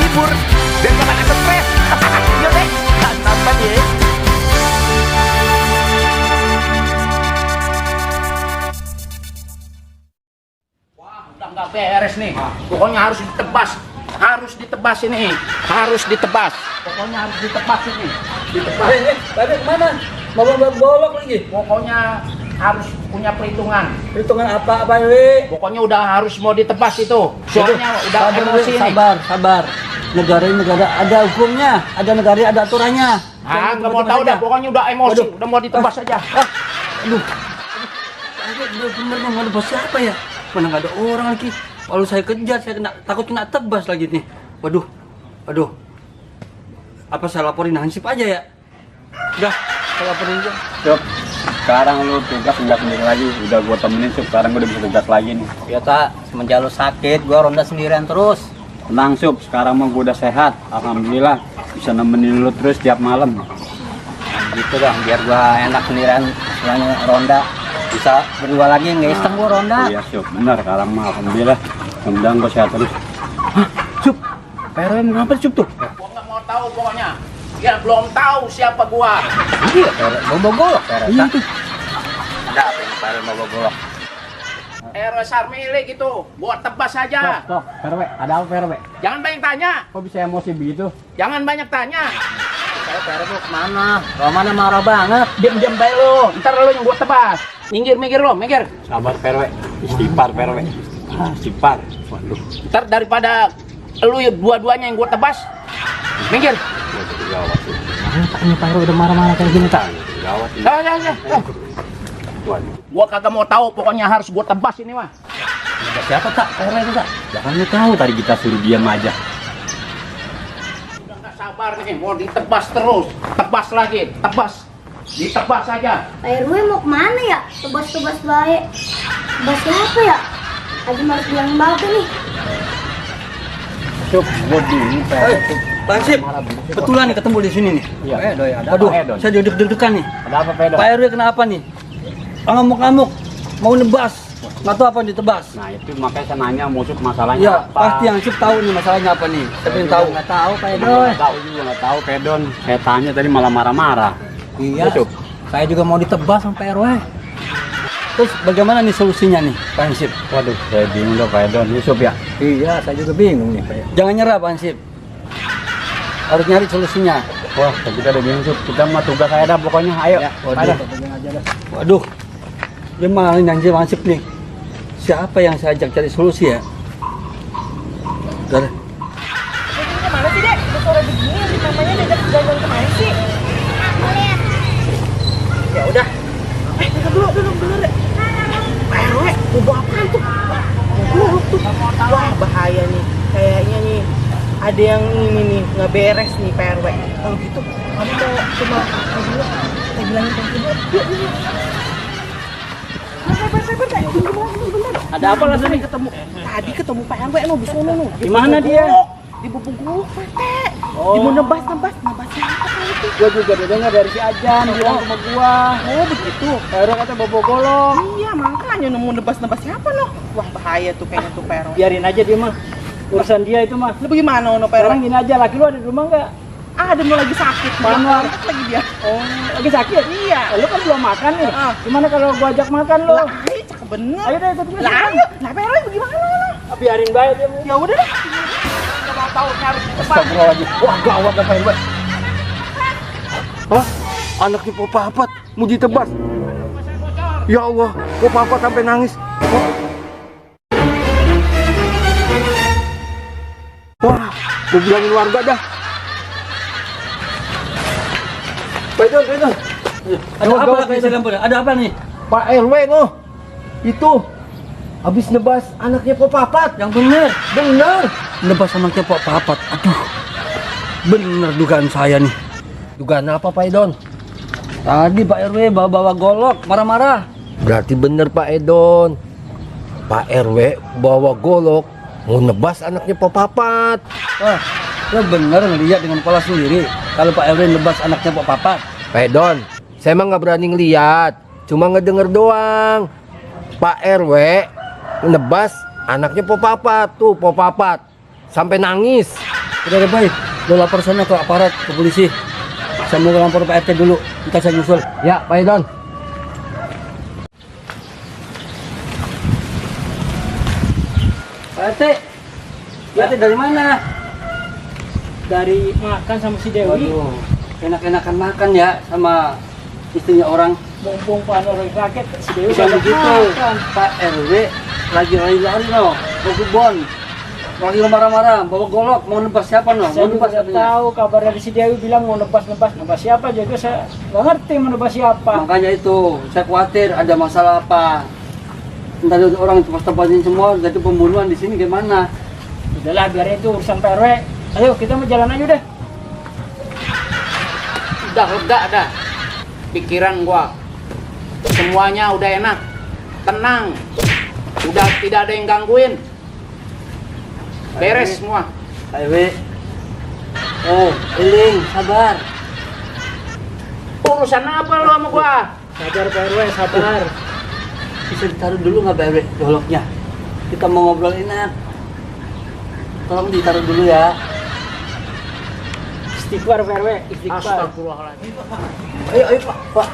libur dan gak ada stres. Yuk deh, nonton ya. Wah, udah nggak beres nih. Pokoknya harus ditebas. Harus ditebas ini. Harus ditebas. Pokoknya harus ditebas ini. Ditebas. Tadi kemana? Mau golok lagi? Pokoknya harus punya perhitungan. Hitungan apa ini? Pokoknya udah harus mau ditebas itu. Soalnya udah Sabar, emosi nih. sabar. Negara ini negara ada hukumnya, ada negara ada aturannya. Ah, nggak mau tahu dah. Pokoknya udah emosi, udah mau ditebas aja. Aduh. Bener mau ada bos siapa ya? Mana nggak ada orang lagi. Kalau saya kejar, saya takut kena tebas lagi nih. Waduh. Apa saya laporin Hansip aja ya? Udah, saya laporin aja. Sup, sekarang lu tugas nggak sendiri lagi. Udah gua temenin Sup, sekarang gua udah bisa tugas lagi nih. Ya tak, semenjak lu sakit, gua ronda sendirian terus. Tenang Sup, sekarang mah gua udah sehat. Alhamdulillah, bisa nemenin lu terus tiap malam. Gitu dong, biar gua enak sendirian, istilahnya ronda. Bisa berdua lagi, nggak iseng gua ronda. Iya Sup, benar. Sekarang mah alhamdulillah, mudah-mudahan gua sehat terus. Sup, PRW kenapa Sup tuh? Gua nggak mau tahu pokoknya. Ya belum tahu siapa gua. Iya, mau golok. Iya tuh. Ada apa yang baru mau golok? RW Sarmili gitu. Gua tebas aja. Stop, PRW, ada apa PRW? Jangan banyak tanya. Kok bisa emosi begitu? Jangan banyak tanya. Saya PRW kemana? Kalau mana marah banget. Diam-diam baik lu. Ntar lu yang gua tebas. Minggir lu, minggir. Sabar PRW, istighfar PRW. Istighfar. Waduh, Ntar daripada lu dua-duanya yang gua tebas. Minggir. jadi gawat Sup. Ini PRW udah marah-marah kayak gini tak? Jadi gawat ini. Ya. Waduh. Gua kagak mau tahu, pokoknya harus gua tebas ini mah. Ada siapa tak? PRW itu tak? Jangan lu tahu tadi kita suruh diam aja. Udah nggak sabar nih, mau ditebas terus. Tebas lagi, tebas. Ditebas aja. Pak RW mau kemana ya? Tebas-tebas baik. Tebas siapa ya? Haji Marus bilang babe nih. Sup, gua dulu PRW. Hansip, betulan nih ketemu di sini nih. Iya. Doi, ada Aduh, apa? Saya duduk-dudukan nih. Ada apa Pedon? Pak RW kenapa nih? Ngamuk-ngamuk, mau nebas. Nggak tahu apa yang ditebas. Nah itu makanya saya nanya musuh masalahnya Iya, apa? pasti Hansip tahu nih masalahnya apa nih. Saya pengen tahu. Nggak tahu Pak Nggak tahu Pedon. Saya tanya tadi malah marah-marah. Iya, Sup. saya juga mau ditebas sama Pak RW. Terus bagaimana nih solusinya nih, Pak Hansip? Waduh, saya bingung dong Pedon. Yusuf ya. Iya, saya juga bingung nih. Jangan nyerah, Pak Hansip. Harus nyari solusinya. Wah, kita udah bingung Yusuf. Kita mah tugas saya dah pokoknya. Ayo. Waduh. Waduh. Gimana nih Hansip, Hansip nih? Siapa yang saya ajak cari solusi ya? Udah deh. Kemana sih, Dek? Udah sore begini, namanya diajak jalan kemana sih? Ya udah. Dulu, Dek. Pak RW, mau bawa apaan tuh? Mau golok tuh. Wah, bahaya nih. Kayaknya nih, ada yang ini nih, nggak beres nih Pak RW. Kalau gitu, kamu mau cuma dulu, saya bilangin ke ibu. Yuk. Bentar. Bentar. Ada apa lah sini? Tadi ketemu Pak RW di sono nih. Di mana dia? Di bubuk golok, Pak. Oh. Di mau nebas siapa itu? Gua juga udah dengar dari si Ajan bilang sama gua. Oh begitu. Baru kata bobo golong. Iya makanya nemu nebas siapa loh? Wah bahaya tuh kayaknya tuh Pak RW. Biarin aja dia mah. Urusan dia itu mah. Lu bagaimana Pak RW? Sekarang gini aja, laki lu ada di rumah nggak? Ada mau lagi sakit. Mana? Lagi dia. Oh, lagi sakit? Iya. Lu kan belum makan nih. Heeh. Gimana kalau gua ajak makan lu? Lah, ayo cakep bener. Ayo deh ikut gua. Lah ayo. Lah Pak RW bagaimana lu? Biarin baik dia. Ya udah deh. Nggak mau tahu, harus ditebas. Astagfirullahaladzim. Wah, gawat apa ini, Pak? Hah? Anaknya Popapat mau ditebas. Ya Allah, Popapat sampai nangis. Wah, gue bilangin warga dah. Pedon. Ada apa lagi Ada apa nih? Pak RW noh. Itu habis nebas anaknya Popapat. Yang bener. Nebas anaknya Popapat. Aduh. Bener dugaan saya nih. Dugaan apa Pak Edon? Tadi Pak RW bawa golok, marah-marah. Berarti bener Pak Edon. Pak RW bawa golok, mau nebas anaknya Popapat. Wah, lo bener ngeliat dengan kepala sendiri kalau Pak RW nebas anaknya Popapat. Pak Edon, saya emang nggak berani ngeliat, cuma ngedenger doang. Pak RW nebas anaknya Popapat, tuh Popapat. sampai nangis. Udah deh, Bay. Lo lapor sana ke aparat, ke polisi. Saya mau lapor Pak RT dulu. Kita saya nyusul. Ya, Pak Idon. Pak RT. Pak RT dari mana? Dari makan sama si Dewi. Waduh, enak-enakan makan ya sama istrinya orang. Mumpung Pak Nur rakyat si Dewi Bukan banyak begitu. makan. Pak RW lagi lari-lari no. Mau kebon. Lagi marah-marah, bawa golok, mau nebas siapa no? Saya Mau juga nebas nggak siapanya? tahu kabar dari si Dewi bilang mau nebas siapa juga saya nggak ngerti mau nebas siapa. Makanya itu, saya khawatir ada masalah apa. Entah ada orang tepas-tepasin semua, jadi pembunuhan di sini gimana? Udahlah biarin itu urusan Pak RW. Ayo kita mau jalan aja deh. Udah lega dah. Pikiran gua. Semuanya udah enak. Tenang. Udah tidak ada yang gangguin. Beres semua. Pak RW. Eling, sabar. Urusan apa lo sama gua? Sabar Pak RW, sabar. Bisa ditaruh dulu nggak Pak RW goloknya? Kita mau ngobrol enak. Tolong ditaruh dulu ya. Istighfar Pak RW, istighfar. Astagfirullahaladzim. Ayo, Pak.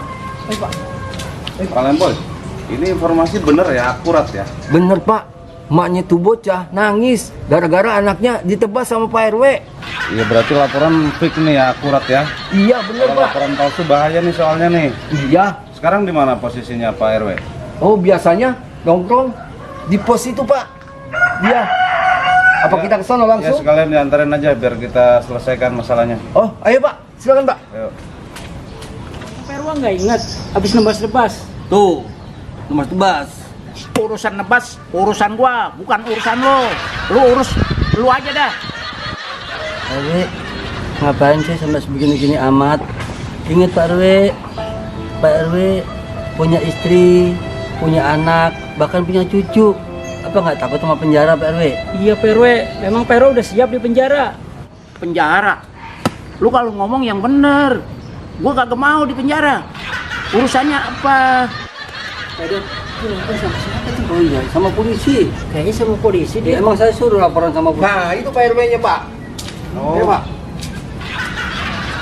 Pak Lemboy, ini informasi bener ya, akurat ya. Bener, Pak. Maknya tuh bocah nangis gara-gara anaknya ditebas sama Pak RW. Iya berarti laporan fake nih ya, akurat ya. Iya, bener, Kalau Pak. laporan palsu bahaya nih soalnya nih. Iya. Sekarang di mana posisinya Pak RW? Oh, biasanya nongkrong di pos itu, Pak. Iya. Apa kita ke sana Ya langsung? sekalian diantarin aja biar kita selesaikan masalahnya. Oh, ayo, Pak. Silakan, Pak. Ayo. Pak RW nggak ingat habis nebas-nebas. Tuh, nebas-nebas. Urusan nebas, urusan gua, bukan urusan lo. Lu urus lu aja dah. Pak RW, ngapain sih sampai sebegini-gini amat? Ingat Pak RW, Pak RW punya istri, punya anak, bahkan punya cucu. Apa nggak takut sama penjara Pak RW? Iya Pak RW, memang Pak RW udah siap di penjara. Penjara. Lu kalau ngomong yang bener. Gua kagak mau di penjara. Urusannya apa? Pak RW, itu lapor sama siapa tuh? Oh iya, sama polisi. Kayaknya sama polisi Ya, dia. emang saya suruh laporan sama polisi. Nah, itu Pak RW-nya, Pak. Oh, Ayo, Pak.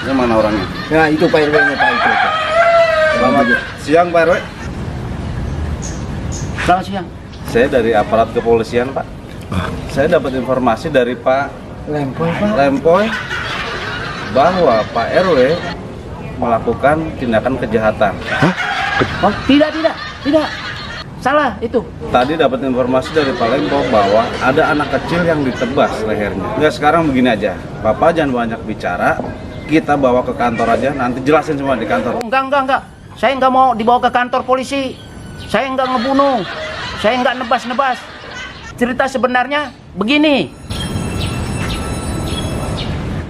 ini mana orangnya? Nah, itu Pak RW-nya, Pak. Itu. Selamat siang Pak RW. Selamat siang. Saya dari aparat kepolisian Pak. Saya dapat informasi dari Pak Lempoy, Pak. Lempoy bahwa Pak RW melakukan tindakan kejahatan. Oh, tidak. Salah itu. Tadi dapat informasi dari Pak Lempoy bahwa ada anak kecil yang ditebas lehernya. Enggak, sekarang begini aja. Bapak jangan banyak bicara. Kita bawa ke kantor aja, nanti jelasin semua di kantor. Oh, enggak. Saya enggak mau dibawa ke kantor polisi. Saya enggak ngebunuh. Saya enggak nebas-nebas. Cerita sebenarnya begini.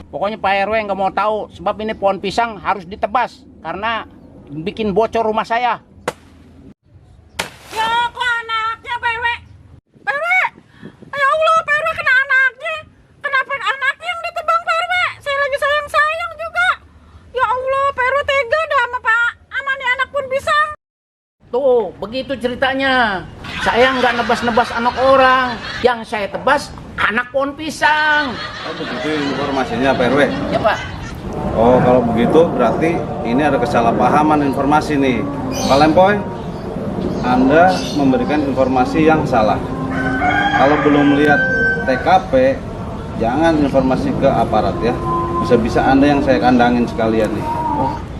Pokoknya Pak RW enggak mau tahu sebab ini pohon pisang harus ditebas karena bikin bocor rumah saya. Ya kok anaknya Pak RW? Pak RW? Ya Allah, Pak RW kena anaknya. Kenapa anaknya yang ditebang Pak RW? Saya lagi sayang-sayang juga. Ya Allah, Pak RW tega dah sama Pak nih anak pun pisang. Tuh, begitu ceritanya. Saya nggak nebas-nebas anak orang. Yang saya tebas anak pohon pisang. Oh, begitu informasinya Pak RW. Ya Pak. Oh, kalau begitu berarti ini ada kesalahpahaman informasi nih. Pak Lempoy, Anda memberikan informasi yang salah. Kalau belum lihat TKP, jangan informasi ke aparat ya. Bisa-bisa Anda yang saya kandangin sekalian nih.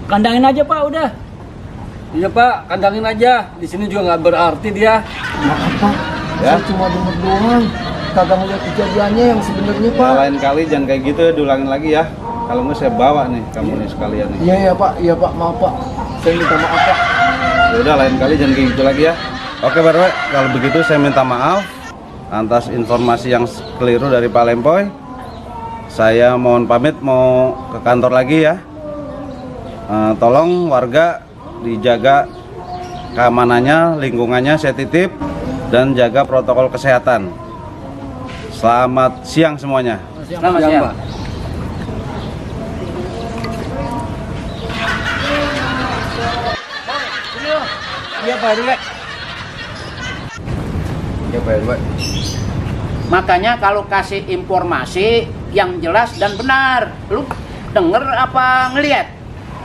Kandangin aja Pak, udah. Iya Pak, kandangin aja. Di sini juga nggak berarti dia. Maaf, Pak. Ya. Saya cuma denger doang. Kagak ngeliat kejadiannya yang sebenarnya, Ya, Pak. lain kali jangan kayak gitu ya, diulangin lagi ya. Kalau nggak saya bawa nih kamu nih sekalian nih. Iya, Pak. Iya, Pak. Maaf, Pak. Saya minta maaf, Pak. Ya udah, lain kali jangan kayak gitu lagi ya. Oke Pak RW, kalau begitu saya minta maaf atas informasi yang keliru dari Pak Lempoy. Saya mohon pamit mau ke kantor lagi ya. Tolong warga dijaga keamanannya, lingkungannya saya titip, dan jaga protokol kesehatan. Selamat siang semuanya. Selamat siang. Pak. Iya Pak RW. Iya, Pak RW. Makanya kalau kasih informasi yang jelas dan benar. Lu denger apa ngelihat?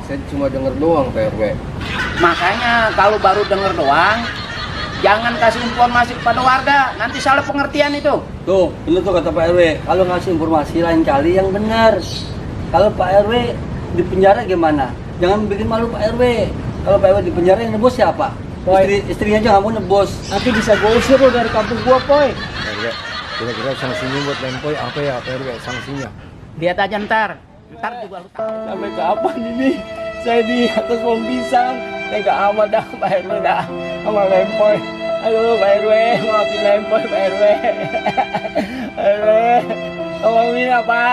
Saya cuma denger doang Pak RW. Makanya kalau baru denger doang, jangan kasih informasi kepada warga, nanti salah pengertian itu. Tuh, bener tuh kata Pak RW. Kalau ngasih informasi lain kali yang benar. Kalau Pak RW di penjara gimana? Jangan bikin malu Pak RW. Kalau Pak RW di penjara yang nebus siapa? Istrinya aja nggak mau nebus. Nanti bisa gue usir lo dari kampung gua, Poy. RW, kira-kira sanksinya buat Lempoy apa ya, Pak RW, sanksinya? Lihat aja ntar juga lu tahu. Sampai kapan ini? Saya di atas pohon pisang. Tega amat dah Pak RW dah sama Lempoy. Aduh Pak RW, maafin Lempoy Pak RW. RW, tolongin apa?